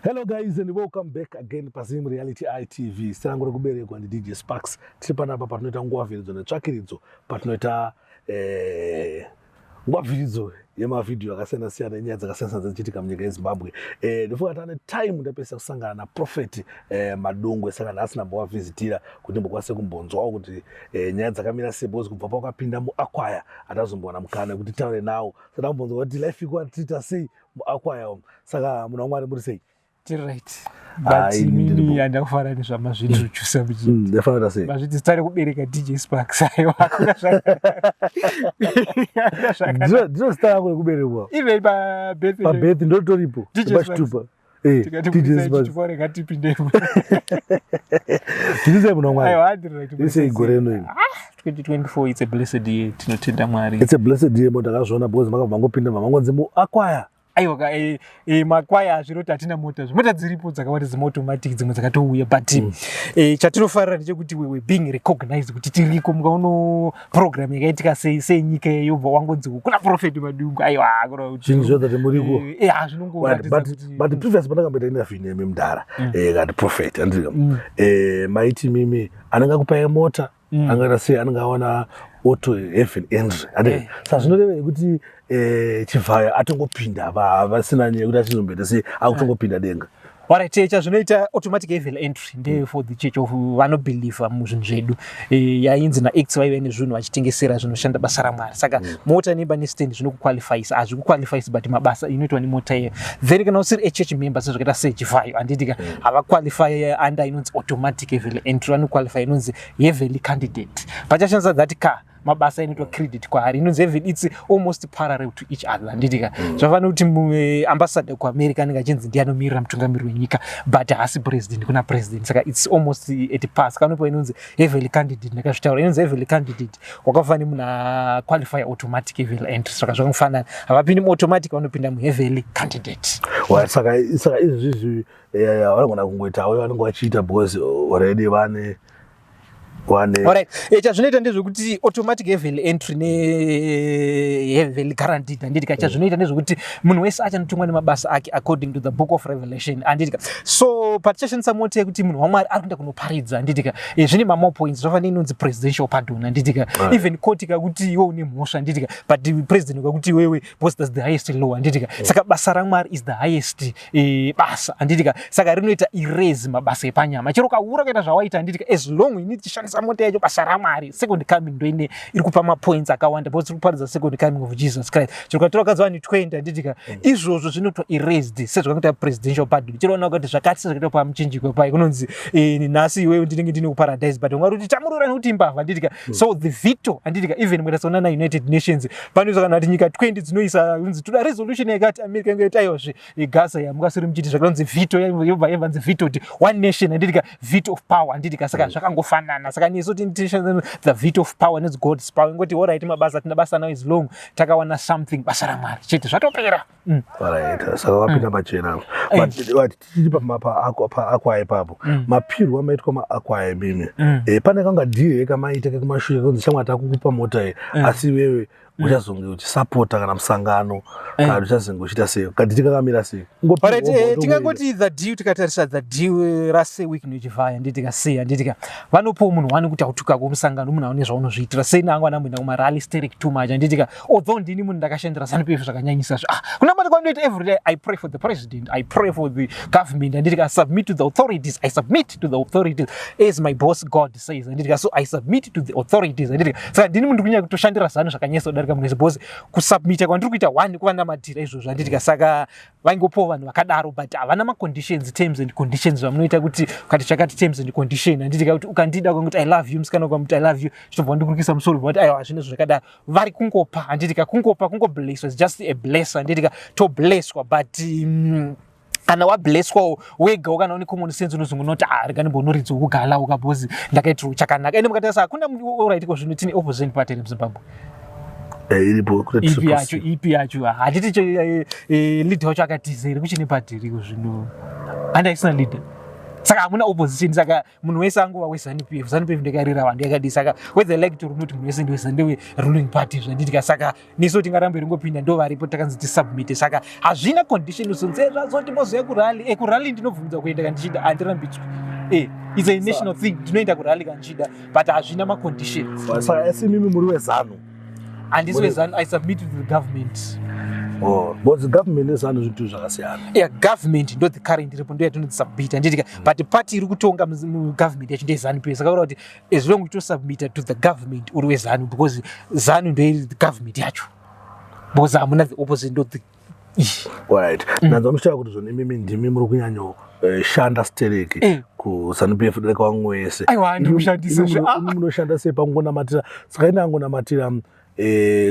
Hello guys and welcome back again paZim Reality ITV. Zita rangu rekuberekwa ndi DJ Sparks. Tiri panapa patinoita ngwavhiridzo netsvakiridzo patinoita ngwavhiridzo yemavhidhiyo akasiyana siyana enyaya dzakasiyana siyana dzichiitika munyika yeZimbabwe. Ndofunga tane time ndapedzisa kusangana naProphet Madungwe, saka nhasi ndambovavhizitira kuti ndimbokwanise kumbonzwawo kuti nyaya dzakamira sei, because kubva pawakapinda muakwaya hatazombowana mukana wekuti titaure nawo. Saka ndambonzwa kuti life ikuatiita sei muakwaya umu. Saka munhu waMwari, muri sei? Tiri right, but inini handina kufara nezvamazvintrodusa. Ndafanira sei? Mazviti zita rekubereka DJ Sparks. Aiwa, hakuna. Ndiro zita rangu rekuberekwa. Even pabirth? Pabirth ndotoripo. DJ. Pachitupa. Tikati rega tipindemo. Tiri sei, munhu waMwari? Aiwa, handiri right. Tiri sei gore rino iri? 2024, it's a blessed year, tinotenda Mwari. It's a blessed year, mo ndakazviona because makabva mangopinda, mangonzi muakwaya. Aiwa ka, makwaya hazviroti hatina mota. Mota dziripo dzakawanda, dzemaautomatic, dzimwe dzakatouya, but chatinofarira ndechekuti we were being recognized kuti tiriko. Mukaono program yakaitika sei senyika yobva wangonzi kuna Prophet Madungwe, aiwa. Zvinhu zvozati muriko. Zvinongoratidza kuti But previous pandakamboita interview nemi mudhara, kati prophet andika, maiti mimi anenge akupai mota, angaita sei, anenge awana auto heaven entry andika. Saka zvinoreva kuti Chivhayo atongopinda, vasina nyaya yekuti achizomboita sei, akutongopinda denga. Alright, chazvinoita automatic heaven entry ndeye for the church of vanobhilivha muzvinhu zvedu. Yainzi naActs vaive nezvinhu vachitengesera zvinoshanda basa raMwari. Saka mota nemba nestand zvinokuqualifyisa, hazvikuqualifyisi, but mabasa inoitwa nemota iyo. Then kana usiri achurch member, sezvakaita seChivhayo, handitika, havaqualify under inonzi automatic heaven entry, vanoqualify inonzi heavenly candidate. Pachashandisa that car, mabasa inoitwa credit kwaari, inonzi heaven. It's almost parallel to each other, handitika? Zvafanira kuti ambassador kuAmerica anenge achinzi ndiye anomirira mutungamiri wenyika, but haasi president, kuna president. Saka it's almost at par. Saka anopiwa inonzi heavenly candidate. Ndakazvitaura, inonzi heavenly candidate wakafanira munhu aqualify automatic heavenly entry. Saka zvakangofanana, havapindi muautomatic, vanopinda muheavenly candidate. Well, saka izvizvi vanogona kungoitawo vanenge vachiita because already vane Alright. Chazvinoita ndezvekuti automatic heavenly entry neheavenly guaranteed, handitika? Chazvinoita ndezvekuti munhu wese achanotongwa nemabasa ake according to the Book of Revelation, handitika? So patichashandisa mota yekuti munhu waMwari ari kuenda kunoparidza, handitika, zvine mamore points. Zvafanira inonzi presidential pardon, handitika? Even court kakuti iwe une mhosva, handitika, but president kakuti iwewe, because that's the highest law, handitika? Saka basa raMwari is the highest basa, handitika? Saka rinoita erase mabasa epanyama. Chero kaura kuita zvawaita, handitika, as long ini tichishandisa mota yacho basa raMwari, second coming ndoine iri kupa mapoints akawanda because tiri kuparidza second coming of Jesus Christ. Chero katora kadzi vanhu 20, handitika, izvozvo zvinoitwa erased sezvakaita presidential pardon. Chiroona kuti zvakati sezvakaitwa pamuchinjikwa pai kunonzi nhasi iwewe ndinenge ndine kuparadise, but ungari kuti tamurura nekuti imbavha, handitika? So the veto, handitika, even mukaita na United Nations panoiswa kana kuti nyika 20 dzinoisa kunzi toda resolution yakati, America ingoita aiyozve Gaza yamungasiri muchiti zvakanzi veto, yobva yavanzi veto kuti one nation, handitika, veto of power, handitika? Saka zvakangofanana. Saka nesu tinishandisa the veto of power nezi God's power, ingoti alright, mabasa tina basa now is long takawana something, basa raMwari chete, zvatopera. Alright, saka wapinda pachena. But tichiti paakwaya ipapo, mapirwo amaitwa maakwaya imimi, pane kanga deal kamaita kekumashure kunzi shamwari takukupa mota iyi, asi iwewe uchazonge uchisapota kana musangano, kana uchazonge uchiita sei, kadhiri kakamira sei? Alright, tingangoti the deal, tikatarisa the deal raSir Chivayo, handitika? Sei, handitika, vanopiwa munhu wani kuti autuka kumusangano, munhu aone zvaunozviitira sei. Nangu anamboenda kumarally steric too much, handitika? Although ndini munhu ndakashandira ZANU PF zvakanyanyisa zvo, kunamata kwandoita every day, I pray for the president, I pray for the government, handitika? I submit to the authorities, I submit to the authorities as my boss God says, handitika? So I submit to the authorities, handitika? Saka ndini munhu kunyanya kutoshandira ZANU zvakanyanyisa kudarika munhu wese, because kusubmita kwandiri kuita one kuvanamatira izvozvo, handitika? Saka vaingopawo vanhu vakadaro, but havana maconditions, terms and conditions vamunoita kuti ukati chakati, terms and condition, handitika? Kuti ukandida, ukanguti "I love you," musikana ukamuti "I love you," chitobva ndikurukisa musoro kuti aiwa, zvinhu zvakadaro. Vari kungopa, handitika? Kungopa, kungoblesswa, it's just a blesser, handitika? Toblesswa, but kana wablesswawo wegawo, kana une common sense, unozongonoti, "Ah, rega ndimbonoridzawo kugala ukabhozi ndakaitirwa chakanaka." Ende mukatarisa hakuna alright, ko zvino tine opposition party iri muZimbabwe? Iripo kune ipi Triple yacho? C. Ipi yacho? Handiti leader wacho akatiza here? Kuchine party iriko zvino, handi haisina leader. Saka hamuna opposition. Saka munhu wese angova weZANU PF. ZANU PF ndekarira vanhu yakadii. Saka whether like to or not, munhu wese ndewe ruling party, zvanditika. Saka nesu tingarambe ringopinda, ndo varipo, takanzi tisubmite. Saka hazvina condition uzonzi zvazoti mozoya kurally. Kurally ndinobvumidza kuenda kandichida, handirambidzwi. It's a national thing, ndinoenda kurally kandichida, but hazvina maconditions. Saka asi imimi muri weZANU? Handisi weZANU. I submit to the government. Oh, because government neZANU zvinhu zvakasiyana. Yeah, government ndo the current iripo, ndo yatinozisubmita, handitika? But party iri kutonga mugovernment yacho ndeZANU PF. Saka kureva kuti as long uchitosubmita to the government, uri weZANU, because ZANU ndoiri the government yacho, because hamuna the opposite, ndo the Alright. Ndanzwa muchitaura kuti zvona imimi ndimi muri kunyanyoshanda stereki kuZANU PF darika vamwe wese. Aiwa, ndiri kushandisa. Imi munoshanda sei pakungonamatira? Saka ine angonamatira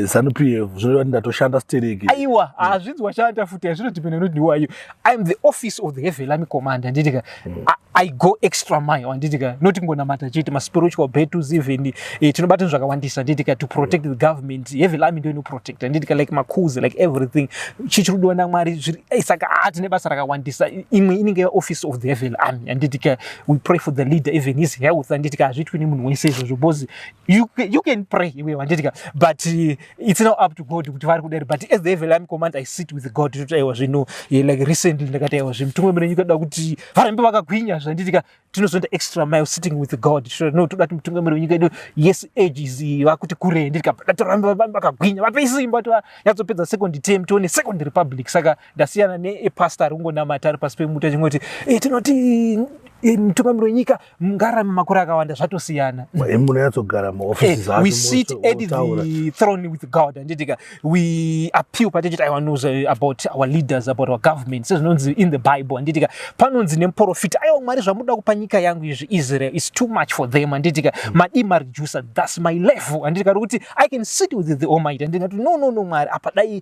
ZANU PF, zvinoreva kuti ndatoshanda stereki? Aiwa, hazvinzi washanda futi, hazvinodependa noti who are you. I'm the office of the heavenly army commander, handitika? I go extra mile, handitika? Not kungonamata chete, maspiritual battles even, tinobata zvakawandisa, handitika, to protect the government. Heavenly army ndo inoprotect, handitika? Like macoups, like everything chichiri kudiwa naMwari zviri. Saka tine basa rakawandisa. Imwe inenge office of the heavenly army, handitika? We pray for the leader, even his health, handitika? Hazviitwi nemunhu wese izvozvo, because you can pray iwewe, handitika? But it's now up to God kuti vari kudari. But as the heavenly army commander, I sit with God, toti aiwa zvino, like recently ndakati aiwa zvimutungamiri wenyika da kuti varambe vakagwinya, zvanditika? Tinozoenda extra mile sitting with God. No, toda kuti mutungamiri wenyika yedu, yes, age is vakuti kure, handitika? Torambe vakagwinya, vape simba kuti vanyatsopedza second term, tione second republic. Saka ndasiyana nepastor ari kungonamata ari pasi pemuti achingoti, tinoti mutungamiri wenyika ngarame makore akawanda. Zvatosiyana. Imi munonyatsogara muofisi. We sit at the throne with God, handitika? We appeal patichiti aiwa knows about our leaders, about our government, sezvinonzi in the Bible, handitika? Panonzi nemuprofita, aiwa Mwari, zvamunoda kupa nyika yangu izvi, Israel, is too much for them, handitika? Madii mareducer? That's my level, handitika? Rokuti I can sit with the Almighty, handikati no, no, no, Mwari, apa dai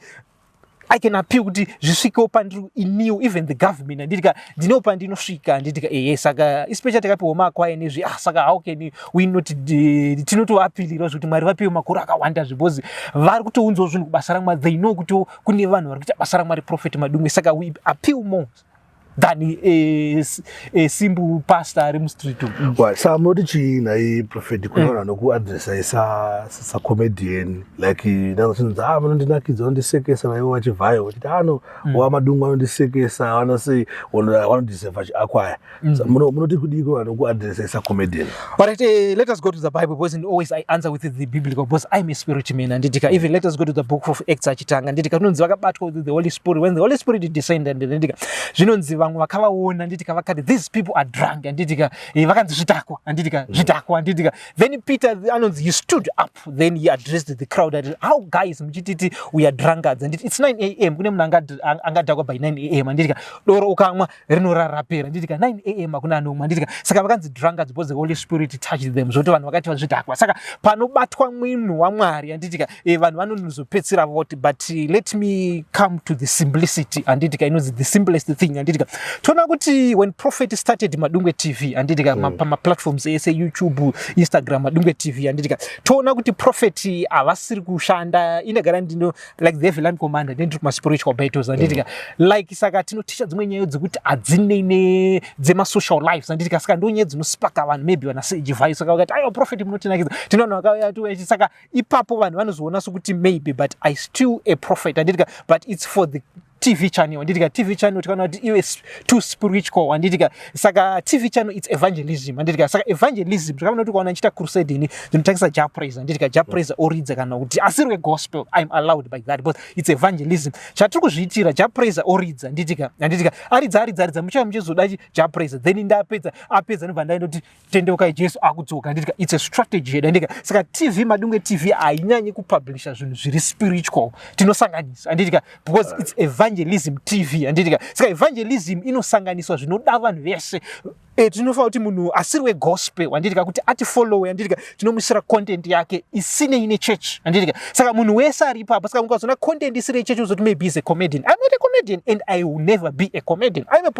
I can appeal kuti zvisvikewo pandiri iniwo, even the government, handitika? Ndinewo pandinosvika, handitika? Ehe, saka especially takapiwa makwai nezvi, saka how can we not tinotoapilira zvekuti Mwari vapiwe makore akawanda, because vari kutounzawo zvinhu kubasa raMwari. They know kuti kune vanhu vari kuita basa raMwari, Prophet Madungwe. Saka we appeal more than a simple pastor ari mustreet umu. Right, saka munoti chii nhai prophet kune vanhu vanokuadresai sacomedian, like ndazochinzi vanondinakidza, vanondisekesa, naivo vachivhayo vachiti ano waMadungwe anondisekesa, vanosei, vanodeserva chiakwaya. Munoti kudii kune vanokuadresai sacomedian? All right, let us go to the Bible, because always I answer with the biblical, because I'm a spirit man. Handitika? Even let us go to the book of Acts achitanga. Handitika? Kunonzi vakabatwa with the Holy Spirit. When the Holy Spirit descended, handitika, zvinonzi vamwe vakavaona, handitika, vakati these people are drunk, handitika? Vakanzi zvidhakwa, handitika? Zvidhakwa, handitika? Then Peter anonzi he stood up, then he addressed the crowd ati, "How guys muchititi we are drunkards?" Handiti it's 9 a.m.? Kune munhu angadhakwa by 9 a.m., handitika? Doro ukamwa rinorarapera, handitika? 9 a.m. hakuna anomwa, handitika? Saka vakanzi drunkards because the Holy Spirit touched them, zvokuti vanhu vakati zvidhakwa. Saka panobatwa munhu waMwari, handitika, vanhu vanonozopedzisira voti. But let me come to the simplicity, handitika, inonzi the simplest thing, handitika? Toona kuti when prophet started Madungwe TV, handitika, pamaplatforms ese, YouTube, Instagram, Madungwe TV, handitika? Toona kuti prophet havasiri kushanda. Inegara ndino like the heavenly commander, ndendiri kumaspiritual battles, handitika? Like saka tinoticha dzimwe nyaya dzekuti hadzinei nedzemasocial lives, handitika? Saka ndo nyaya dzinospaka vanhu, maybe vana sejivhai. Saka vakati aiwa prophet munotinakidza, tinoona vakauya tuechi. Saka ipapo vanhu vanozoona sokuti maybe, but I still a prophet, handitika? But it's for the TV channel, handitika? TV channel tikaona kuti iwe too spiritual, handitika? Saka TV channel, it's evangelism, handitika? Saka evangelism tikaona kuti ukaona nchiita crusade, ini ndinotangisa Jah Prayzah, handitika? Jah Prayzah oridza, kana kuti asiri wegospel, I'm allowed by that because it's evangelism. Chatiri kuzviitira, Jah Prayzah oridza, handitika? Handitika? Aridza, aridza, aridza, muchava muchizoda Jah Prayzah. Then ndapedza, apedza, ndobva ndaenda kuti tendeukai, Jesu akudzoka, handitika? It's a strategy yedu, handitika? Saka TV, Madungwe TV, hainyanyi kupublisha zvinhu zviri spiritual. Tinosanganisa, handitika? Because it's evangelism TV, handitika? Saka evangelism inosanganiswa zvinoda vanhu vese. Tinofanira kuti munhu asiri wegospel, handitika, kuti atifollowe, handitika, tinomusira content yake isinei nechurch, handitika? Saka munhu wese ari ipapo. Saka mukazoona content isiri yechurch, uzoti maybe is a comedian. I'm not a comedian and I will never be a comedian. I'm a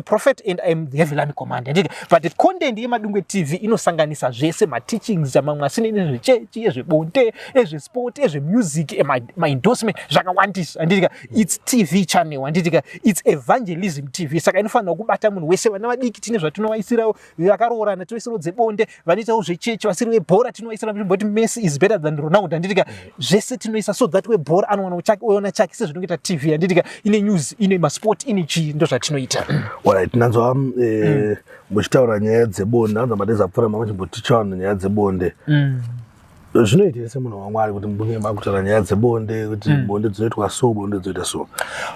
prophet and I'm the heavenly army commander, handitika? But content yeMadungwe TV inosanganisa zvese, mateachings mamwe asinei nezvechechi, ezvebonde, ezvesport, ezvemusic, maendorsement, zvakawandisa, handitika? It's TV channel, handitika? It's evangelism TV. Saka inofanira kubata munhu wese, vana vadiki. Vechidiki tine zvatinovaisirawo, vakaroorana tinoisirawo dzebonde, vanoitawo zvechechi, vasiri vebhora tinovaisira kuti Messi is better than Ronaldo, handitika? Zvese tinoisa so that webhora anowana chake, oona chake, sezvinongoita TV, handitika? Ine news, ine masport, ine chii, ndo zvatinoita. Alright, nanzwa muchitaura nyaya dzebonde. Nanzwa madays apfuura mamachimboticha vanhu nyaya dzebonde. Zvinoitei semunhu waMwari kuti mbunge makutaura nyaya dzebonde, kuti bonde dzinoitwa so, bonde dzinoita so?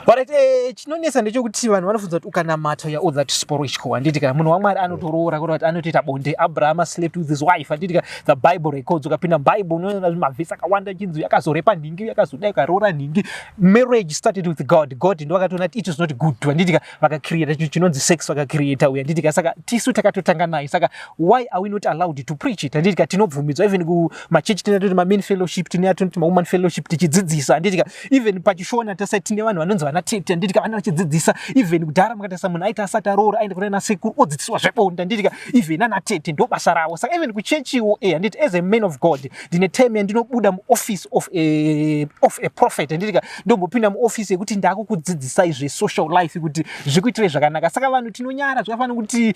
Alright, chinonetsa ndechekuti vanhu vanofunza kuti ukanamata ya all that spiritual, handiti ka? Munhu waMwari anotoroora, kureva kuti anotoita bonde. Abraham slept with his wife, handiti ka? The Bible records. Ukapinda muBible unoona mavhesi akawanda chinzi yakazorepa nhingi, yakazodai, ukaroora nhingi. Marriage started with God. God ndo akatoona kuti it is not good, handiti ka? Vakacreata chinhu chinonzi sex, vakacreata uyu, handiti ka? Saka tisu takatotanga nayo, saka why are we not allowed to preach it, handiti ka? Tinobvumidzwa. Even kumachechi tine atoti mamen fellowship, tine atinoti mawoman fellowship, tichidzidzisa, handiti ka? Even pachishona tasa tine vanhu vanonzi vana tete, handiti ka? Vana vachidzidzisa. Even kudhara mukatarisa, munhu aiti asati aroora aenda kuna nasekuru odzidziswa zvebonde, handiti ka? Even ana tete ndo basa ravo. Saka even kuchechiwo, handiti, as a man of God ndine time yandinobuda muoffice of a prophet, handiti ka? Ndombopinda muoffice yekuti ndakukudzidzisai zvesocial life kuti zvikuitirei zvakanaka. Saka vanhu tinonyara. Zvakafanira kuti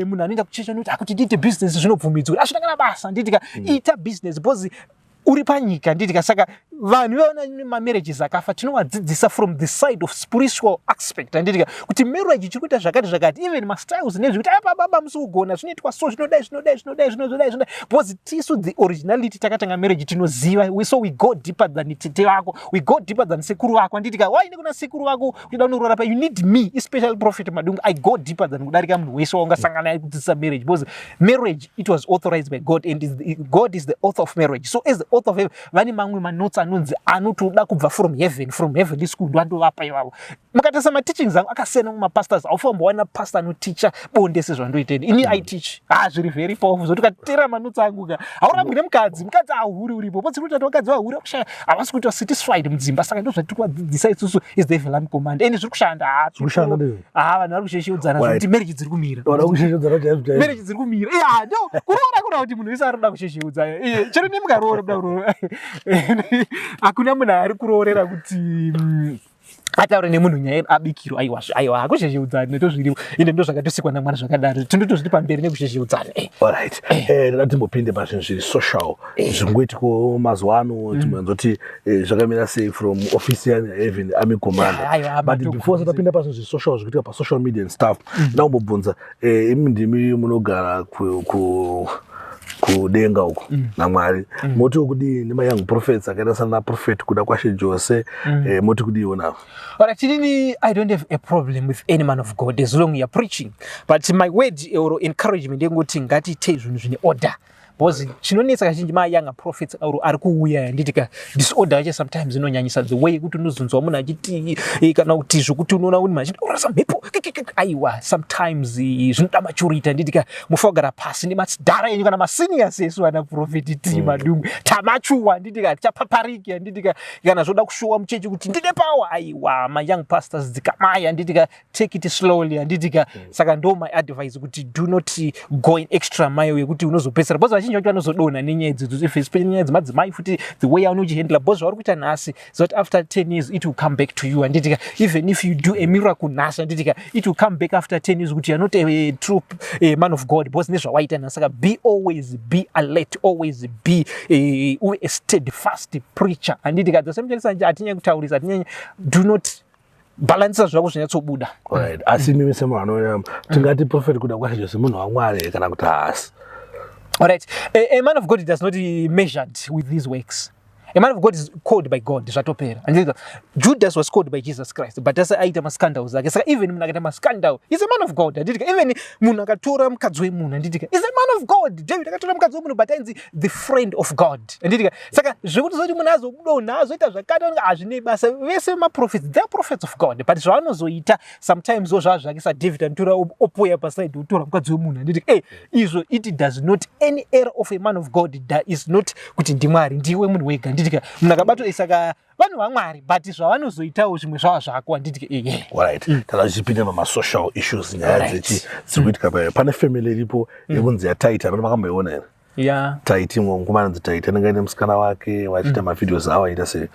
munhu anoenda kuchechi anoti akuti ndiite business, zvinobvumidzwa, hazvina kana basa, handiti ka? Ita business because uri panyika, handiti ka? Saka vanhu veona mamarriages akafa, tinovadzidzisa from the side of spiritual aspect, handiti ka? Kuti marriage chiri kuita zvakati zvakati, even mastyles nezvekuti apa baba musi kugona, zvinoitwa so, zvinodai, zvinodai, zvinodai, zvinodai, zvinodai, because tisu the originality, takatanga marriage, tinoziva. So we go deeper than tete vako, we go deeper than sekuru vako, handiti ka? Waine kuna sekuru vako uchida kunoroora pa, you need me, especially Prophet Madungwe. I go deeper than kudarika munhu wese waungasangana naye kudzidzisa marriage, because marriage, it was authorized by God, and God is the author of marriage. So as the author of heaven, vane mamwe manotes anonzi anotoda kubva from heaven, from heavenly school, ndo andovapa ivavo. Mukatarisa mateachings angu akasiyana mumapastors. Haufambowana pastor anoticha bonde sezvandoita ini. I teach, ha, zviri very powerful, zvokuti ukateera manotes angu ka, haurambwi nemukadzi. Mukadzi ahuri uripo potsi kuti vakadzi vahuri kushaya, havasi kuitwa satisfied mudzimba. Saka ndo zvatiri kuvadzidzisa isusu is the heavenly command, and zviri kushanda. Ha. Zviri kushanda ndizvo. Ha, vanhu vari kushesheudzana zvekuti marriage dziri kumira. Vada kusheshedzana chaizvo chaizvo. Marriage dziri kumira, ya, ndo kuroora kuna kuti munhu wese ari kuda kushesheudza. Chero nemukaroora kuda kuroora, hakuna munhu ari kuroorera kuti ataure nemunhu nyaya abikiro. Aiwa, aiwa, hakushesheudzani netozviripo, ende ndo zvakatosikwa naMwari zvakadaro. Tindotozviti pamberi nekushesheudzana. Alright, ndoda timbopinde pazvinhu zviri social zvingoitiko mazuva ano. Timbonzoti zvakamira sei from office yaheaven army commander? Aiwa, But Madungwe. before satapinda pazvinhu zviri social zvikuitika pasocial media and stuff, ndoda kumbobvunza, imi ndimi munogara kudenga uku naMwari, moti kudii nemayoung prophets akaita sana Prophet Kuda Kwashe Jose? Moti kudiiwo navo? Alright, inini I don't have a problem with any man of God as long you are preaching. But my word or encouragement ndengoti ngatiitei zvinhu zvine order. Because chinonetsa kazhinji mayounger prophets or ari kuuya, handiti ka, disorder yacho sometimes inonyanyisa, the way yekuti unozonzwa munhu achiti kana kuti zvokuti unoona kuti munhu achiti urasa mhepo. Aiwa, sometimes zvinoda maturity, handiti ka? Mufa kugara pasi nemadhara enyu kana maseniors. Esu vana Prophet T Madungwe tamachuwa, handiti ka? Tichapapariki, handiti ka? Kana zvoda kushowa muchechi kuti ndine power, aiwa, mayoung pastors, dzikamai, handiti ka? Take it slowly, handiti ka? Saka ndo my advice kuti do not go in extra mile yekuti unozopedzisira, because vazhinji vacho vanozodonha nenyaya idzodzo, if especially nyaya dzemadzimai futi, the way yaunochihandla, because zvauri kuita nhasi, so that after 10 years it will come back to you, handiti ka? Even if you do a miracle nhasi, handiti ka, it will come back after 10 years kuti you are not a true man of God, because nezvawaita nhasi. Saka be always be alert, always be uve a steadfast preacher, handiti ka? The same time hatinyanyi kutaurisa, hatinyanyi, do not balancisa zvako zvinyatsobuda. Alright, asi mimi semunhu anoona, tingati Prophet Kuda Kwashe Jose munhu waMwari here kana kuti haasi? Alright, a man of God does not be measured with his works. A man of God is called by God, zvatopera. Andika, Judas was called by Jesus Christ, but asa aita mascandals ake. Saka even munhu akaita mascandal, he's a man of God. Andika, even munhu akatora mukadzi wemunhu, andika, is a man of God. David akatora mukadzi wemunhu, but ainzi the friend of God. Andika, saka zvekuti zoti munhu azodonha, azoita zvakati, hazvinei basa. Vese maprophets, they are prophets of God, but zvavanozoita sometimes wo zvava zvake. SaDavid anotora opoya paside, otora mukadzi wemunhu, handiti? Izvo it does not any error of a man of God that is not kuti ndiMwari, ndiwe munhu wega, handiti ka? Munhu akabatwa, saka vanhu vaMwari, but zvavanozoitawo zvimwe zvava zvako, handiti ka? Yeah. Alright, tada tichipinda pamasocial issues, nyaya dzechi dziri kuitika payo. Pane family iripo yekunzi yaTaita, pane makamboiona here? Yeah. Taiti, mukomana anzi Taiti, anenge aine musikana wake, vachiita mavideos avo, aita sei.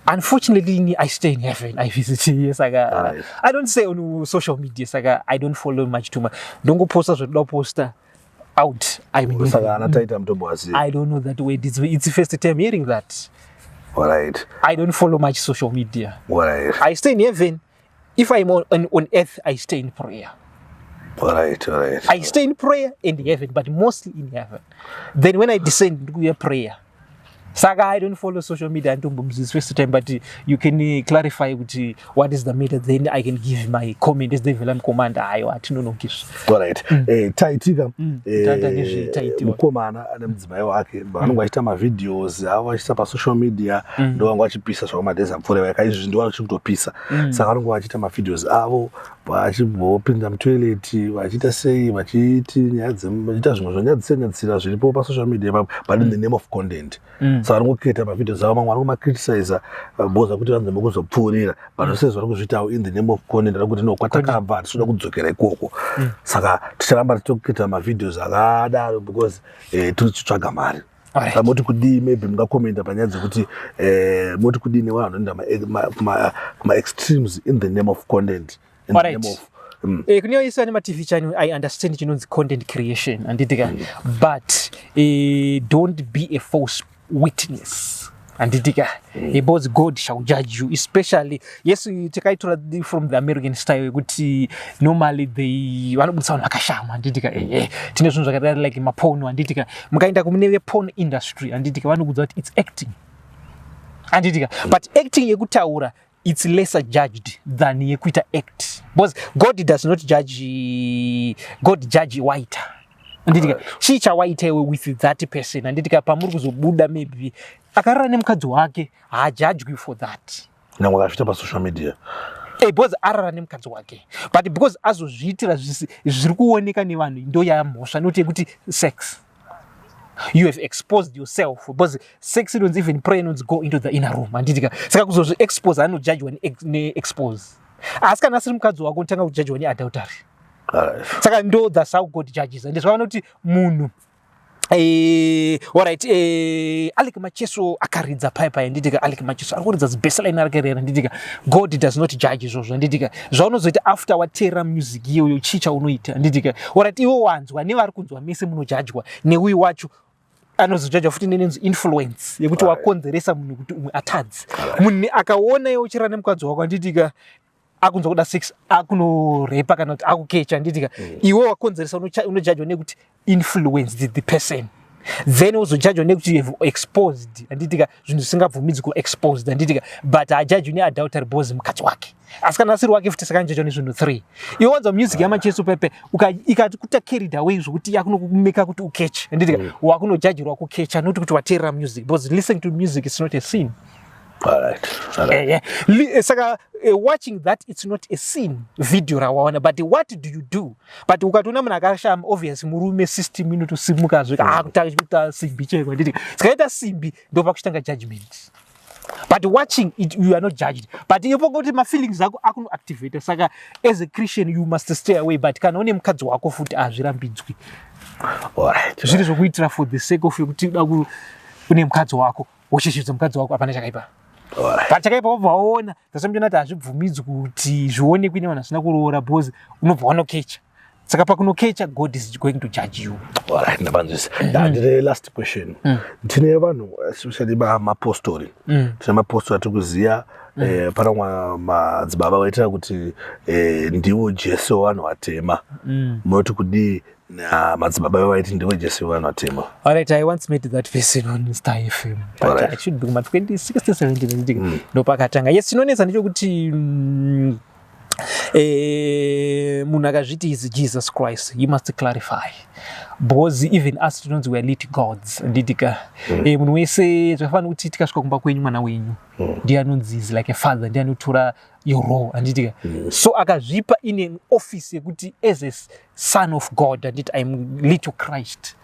Unfortunately, I stay in heaven. I visit here, saka I don't stay on social media, saka I don't follow much too much. Ndongoposta zvotoda posta out. I'm in Saka heaven. ana Taita mutombo waziva? I don't know that word. It's the first time hearing that. I don't follow much social media. I stay in heaven. If I'm on earth, I stay in prayer. I stay in prayer and heaven, but mostly in heaven. Then when I descend, ndikuya prayer. Saka I don't follow social media, anditombomuzivi, first time, but you can clarify kuti what is the matter, then I can give my comment as the Velan commander. Ayo hatinonokiswa. Alright. Taitika Tata nezvetaitiwa. Mukomana ane mudzimai wake, vanonge vachiita mavideos avo vachiisa pasocial media, ndo vanga vachipisa zvavo madays apfuura vaka izvi, ndo vachiri kutopisa. Saka vanonge vachiita mavideos avo vachimbopinda mutoilet, vachiita sei, vachiti nyaya vachiita zvimwe zvonyadzisanyadzisira zviripo pasocial media ipapo, but in the name of content. Saka vanongoketa mavideos avo, mamwe vanongomacriticiza boza kuti vanzi mukuzopfuurira, but sezvo vari kuzviitawo in the name of content, vari kuti no, kwatakabva hatitoda kudzokera ikoko, saka ticharamba tichitoketa mavideos akadaro because tiri tichitsvaga mari. Saka moti kudii? Maybe mungakomenda panyaya dzekuti moti kudii nevanhu vanoenda kuma-extremes in the name of content, in the name of Kune vaisa nematv channel, I understand chinonzi content creation, handitika? But don't be a false witness, handitika? Because God shall judge you, especially, yes, takaitora from the American style yekuti normally they vanobudisa vanhu vakashama, handitika? Tine zvinhu zvakadai like maporno, handitika? Mukaenda kumune veporn industry, handitika, vanokudza kuti it's acting, handitika? But acting yekutaura, it's lesser judged than yekuita act, because God does not judge. God judge waita, handitika? Chii chawaita iwe with that person, handitika? Pamuri kuzobuda, maybe akarara nemukadzi wake, haajudgwi for that. Nyangwe akazviita pasocial media. Because arara nemukadzi wake, but because azozviitira zviri kuoneka nevanhu, ndo yamhosva, noti yekuti sex, you have exposed yourself, because sex inonzi, even prayer inonzi go into the inner room, handitika? Saka kuzozviexpose, anojudgwa neexpose, asi kana asiri mukadzi wako, unotanga kujudgwa neadultery. Saka ndo that's how God judges. And zvavaona kuti munhu alright, Alec Macheso akaridza pai pai, handitika? Alec Macheso ari kuridza zibassline rake rera, handitika? God does not judge izvozvo, handitika? Zvaunozoita after wateerera music iyoyo, chii chaunoita, handitika? Alright, iwe wanzwa nevari kunzwa mese munojudgwa neuyu wacho anozojudgwa futi nenenzi influence yekuti wakonzeresa munhu kuti umwe atadze. Munhu akaona iwe uchirara nemukadzi wako, handitika, akunzwa kuda sex, akunorepa kana kuti akukecha, handitika? Iwe wakonzeresa, unojudgwa nekuti influenced the person, then wozojudgwa nekuti you have exposed, handitika, zvinhu zvisingabvumidzwi kuexposed, handitika? But hajudgwi neadultery because mukadzi wake, asi kana asiri wake futi, saka anojudgwa nezvinhu 3. Iwe wanzwa music yaMacheso pepe, ikati kuta carried away zvokuti yakunokumeka kuti ukeche, handitika? Wakunojudgirwa kukecha, not kuti wateerera music, because listening to music is not a sin. Saka watching that, it's not a sin, video rawaona, but what do you do? But ukatoona munhu akashama, obvious murume system inotosimuka akuta simbi chaiko, handiti? Sikaita simbi, ndo pakuchitanga judgment. But watching it, you are not judged, but ipo kuti mafeelings ako akunoactivata. Saka as a Christian, you must stay away. But kana une mukadzi wako futi, hazvirambidzwi. Zviri zvokuitira for the sake of yekuti uda une mukadzi wako, wochechedza mukadzi wako, hapana chakaipa. But chakaipa wobva waona tasambiona kuti hazvibvumidzwi kuti zvionekwe nevanhu vasina kuroora, because unobva wanokecha. Saka pakunokecha, God is going to judge you. Alright, ndapanzwisa. Ndine last question. Tine vanhu, especially mapostori, tine mapostori atiri kuziya, pana madzibaba vaitira kuti ndivo Jesu wevanhu vatema. Munoti kudii madzibaba vaiti ndivo Jesu wevanhu vatema? Alright, I once met that person on Star FM, but I should be kuma 2016 17, ndopakatanga. Yes, chinonetsa ndechekuti munhu akazviti is Jesus Christ, he must clarify, because even us tinonzi we are little gods, handitika? Munhu wese zvakafanira kuti tikasvika kumba kwenyu, mwana wenyu ndiye anonzi is like a father, ndiye anotora your role, handitika? So akazvipa in an office yekuti as a son of God, handiti, I'm little Christ,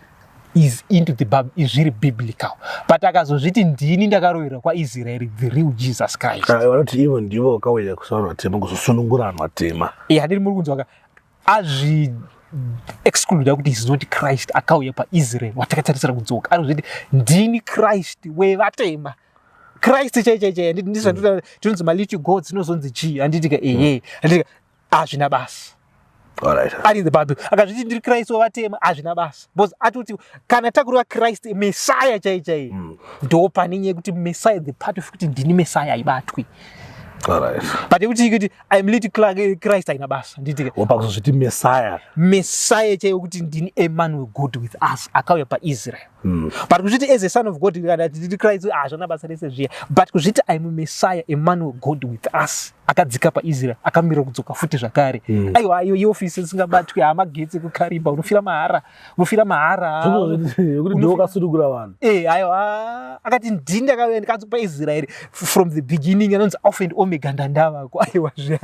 is into the Bible, is zviri biblical. But akazozviti ndini ndakaroverwa kwaIsraeri, the real Jesus Christ. Vanoti ivo ndivo vakauya kusavanhu vatema kuzosunungura vanhu vatema. Handiri muri kunzwaka, azvi excluda kuti is not Christ akauya paIsrael watakatarisira kudzoka. Anozviti ndini Christ wevatema. Christ chai chai chai, handiti? Ndizvo tinonzi malittle gods, inozonzi chii, handiti ka? Ehe, handiti ka? Hazvina basa. Ari in the Bible akazviti ndiri Christ wavatema, hazvina basa, because atoti kana takureva Christ Messiah chai chai, ndo pane nyaya yekuti Messiah, the part of kuti ndini Messiah haibatwi. But yekuti kuti I'm little Christ haina basa, handiti ka? Wapakuzozviti Messiah. Messiah chaiyo, kuti ndini Emmanuel, God with us, akauya paIsrael. But kuzviti as a son of God kana titi Christ, hazvana basa rese zviya. But kuzviti I'm Messiah, Emmanuel, God with us, akadzika paIsrael, akamira kudzoka futi zvakare. Aiwa, iyo iofisi isingabatwi, hamagetsi kuKariba, unofira mahara, unofira mahara. Yekuti ndiwo wakasunungura vanhu. Eh, aiwa, akati ndini ndakauya ndikadzoka paIsraeri from the beginning, anonzi Alpha and Omega, ndandavako. Aiwa zve.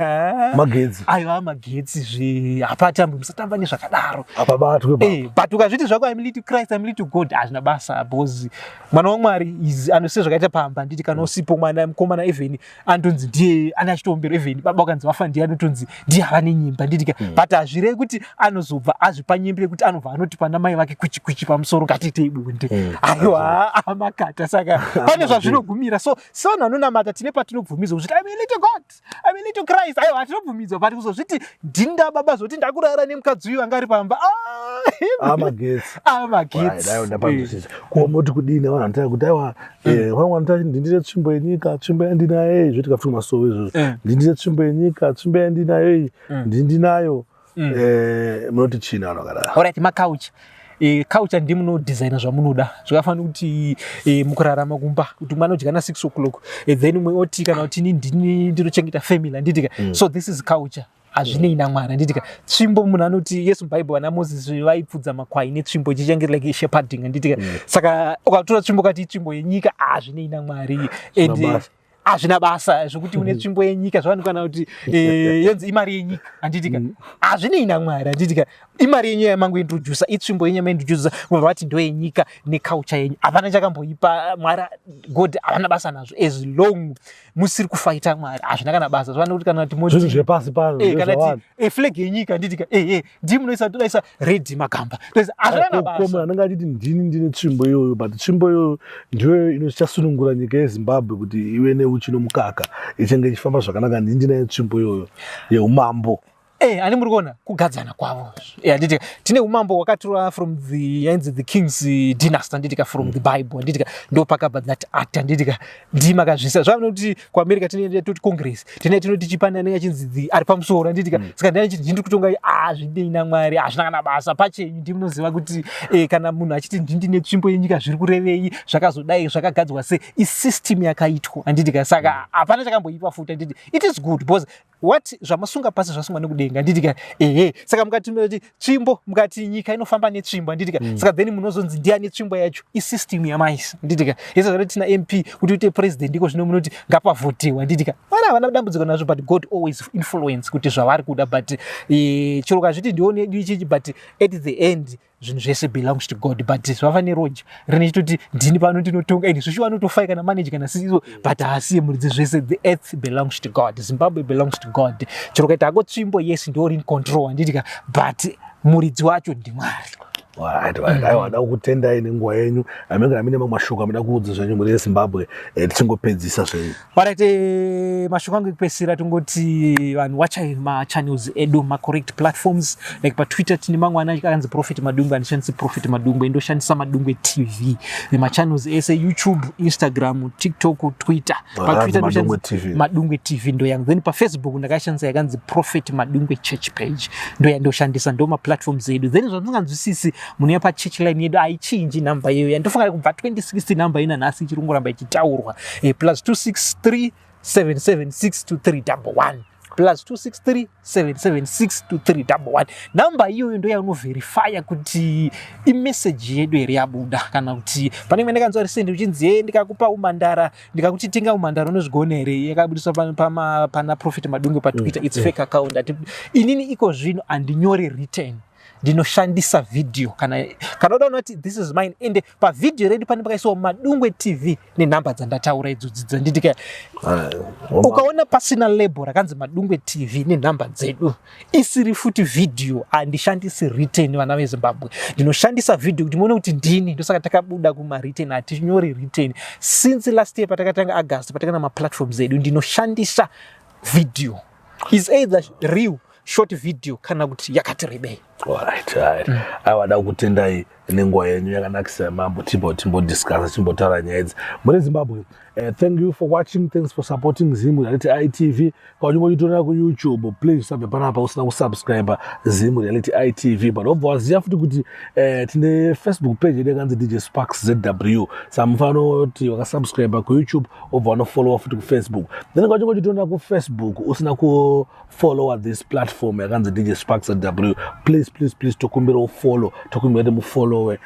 Magetsi. Aiwa, magetsi zve, hapatambwi, musatamba nezvakadaro. Apabatwe pa. Eh, but ukazviti zvako I'm little Christ, I'm little God, hazvina basa, because mwana waMwari is anose zvakaita pamba, handiti? Kana usipo mwana mukomana, even anotonzi ndiye ane achitombera, even baba ukanzi vafa, ndiye anotonzi ndiye ava nenyimba, handiti ka? But hazvirevi kuti anozobva azvipa nyimba yekuti anobva anoti pana mai vake kwichi kwichi pamusoro, ngatiitei bonde. Aiwa, amakata. Saka pane zvazvinogumira. So sevanhu vanonamata, tine patinobvumidzwa kuzviti I'm a little God, I'm a little Christ. Aiwa, hatinobvumidzwa. But kuzozviti ndinda baba, zoti ndakurara nemukadzi uyu anga ari pamba. Ah, Amagetsi. Amagetsi. Dai ndapanzwisisa. Kuomoti kudini vanhu vanotanga kuti aiwa, vamwe vanoti ndindire tsvimbo yenyika, tsvimbo yandinayo iyi, zvoitika futi masowe izvozvo. Ndindire tsvimbo yenyika, tsvimbo yandinayo iyi, ndindinayo. Munoti chini vanhu vakadaro? Alright, macouch culture ndimunodhizaina zvamunoda. Zvakafanira kuti mukurarama kumba, kuti umwe anodya na6 o'clock, then umwe oti kana kuti ini ndini ndinochengeta family, handitika? So this is culture, hazvinei naMwari, handitika? Tsvimbo, munhu anoti Yesu, muBhaibheri vana Moses vaipfudza makwai netsvimbo, ichichange like shepherding, handitika? Saka ukatora tsvimbo ukati itsvimbo yenyika, hazvinei naMwari and Basa. Hazvina basa zvokuti une tsvimbo yenyika. Zvavanokwana kuti yonzi imari yenyika, handitika? Hazvinei naMwari, handitika? Imari yenyu yamangointrodusa, itsvimbo yenyu yamaintrodusa, mubva vati ndo yenyika neculture yenyu. Havana chakamboipa. Mwari, God havana basa nazvo as long musiri kufaita Mwari. Hazvina kana basa. Zvavanokuti kana kuti Zvinhu zvepasi pano. Kana ti ndezvavanhu. Flag yenyika, handitika? Ndii munoisa, todaisa red magamba, toisa, hazvina kana Ko munhu basa. Anenge achiti ndini ndine tsvimbo iyoyo, but tsvimbo iyoyo ndiyo inochasunungura nyika yeZimbabwe kuti ive neuchi nomukaka, ichange ichifamba zvakanaka. Ndini ndinayo tsvimbo iyoyo yeumambo. Ani muri kuona kugadzana kwavo? Handitika tine umambo hwakatorwa from the yainzi the kings dynasty, handitika? From the Bible, handitika? Ndo pakabva that act, handitika? Ndii makazvisa zvavanoti kuAmerica tine toti Congress, tine tinoti chipani, anenge achinzi the ari pamusoro, handitika? Saka ndiani achiti ndiri kutonga? Hazvidei naMwari, hazvina kana basa. Pachenyu ndimunoziva kuti kana munhu achiti ndine tsvimbo yenyika, zviri kurevei? Zvakazodai, zvakagadzwa sei? Isystem yakaitwa, handitika? Saka hapana chakamboipa futi, handiti? It is good because what zvamasunga pasi zvasungwa nekudenga, handitika? Ehe, saka mukati mati tsvimbo, mukati nyika inofamba netsvimbo, handitika? Saka then munozonzi ndiani tsvimbo yacho? Isystem yamaisa, handitika? Yese zvati tina MP kuti uite president iko zvino, munoti ngapavhotewa, handitika? Vana havana dambudziko nazvo, but God always influence kuti zvavari kuda. But chero kazviti ndione yedu ichichi, but at the end zvinhu zvese belongs to God. But zvava neroja rine chitoti ndini pano ndinotonga, and zvishuwa anotofai kana manager kana CEO, but haasiye muridzi zvese. The earth belongs to God, Zimbabwe belongs to God. Chero kaita hako tsvimbo, yes, ndiori in control, handitika? But muridzi wacho ndiMwari. Right. Aiwa, da kukutendai nenguva yenyu. Amenge amine mamwe mashoko amuda kuudza zvenyu mhuri yeZimbabwe, tichingopedzisa zvenyu. Alright, mashoko angu ekupedzisira, tongoti vanhu wachai machannels edu, macorrect platforms. Like paTwitter tine mamwe ana akanzi Prophet Madungwe, andishandisi Prophet Madungwe, ndoshandisa Madungwe TV. Machannels ese, YouTube, Instagram, TikTok, Twitter. PaTwitter Madungwe TV. Madungwe TV ndo yangu. Then paFacebook ndakashandisa yakanzi Prophet Madungwe Church page, ndo yandoshandisa. Ndo maplatforms edu. Then zvamusinganzwisisi, munouya pachurch line yedu, haichinji namba iyoyo yandofunga kubva 2016. Namba ina nhasi ichiri kungoramba ichitaurwa, +263 776 2311, +263 776 2311. Namba iyoyo ndo yaunovherifya kuti imeseji yedu here yabuda, kana kuti pane imwe ndakanzwa recent uchinzi, ye ndikakupa umandara, ndikakuti tenga umandara, unozvigona here? Yakabudiswa pana Prophet Madungwe paTwitter. It's fake account. Inini iko zvino handinyori written. Ndinoshandisa video kana uda unoti this is mine. Ende pavhidhiyo redu pane pakaiswa Madungwe TV nenhamba dzandataura idzodzi dzanditika. Ukaona pasina label rakanzi Madungwe TV nenhamba dzedu, isiri futi vhidhiyo, handishandisi written. Vana veZimbabwe, ndinoshandisa vhidhiyo kuti muone kuti ndini. Ndosaka takabuda kumawritten, hatinyori written since last year patakatanga August, patakana maplatforms edu. Ndinoshandisa video, is either real short video kana kuti yakati rebei. Alright. Aiwa, da kutendai nenguva yenyu yakanakisa. Mambo timbo timbodiscussa, timbotaura nyaya idzi mune Zimbabwe. Thank you for watching, thanks for supporting Zim Reality ITV. Kauchimbochitorera kuYouTube, please usabve panapa usina kusubscribe Zim Reality ITV. But wobva waziva futi kuti tine Facebook page yedu yakanzi DJ Sparks ZW. Saka mufanira kuti wakasubscribe kuYouTube, wobva wanofollowa futi kuFacebook. Then kauchimbochitorera kuFacebook usina kufollowa this platform yakanzi DJ Sparks ZW, please, please, please, tokumbira ufollow, tokumbira kuti mufollowe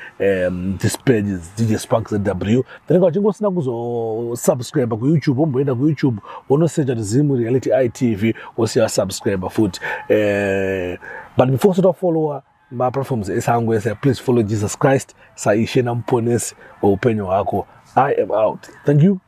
this page is DJ Sparks ZW. Then kauchinge usina kuzosubscribe kuYouTube, womboenda kuYouTube, wonosearcha kuti Zim Reality ITV, wosiya subscribe futi. But before usati wafollowa maplatforms ese angu ese, please follow Jesus Christ saIshe naMuponesi weupenyu hwako. I am out, thank you.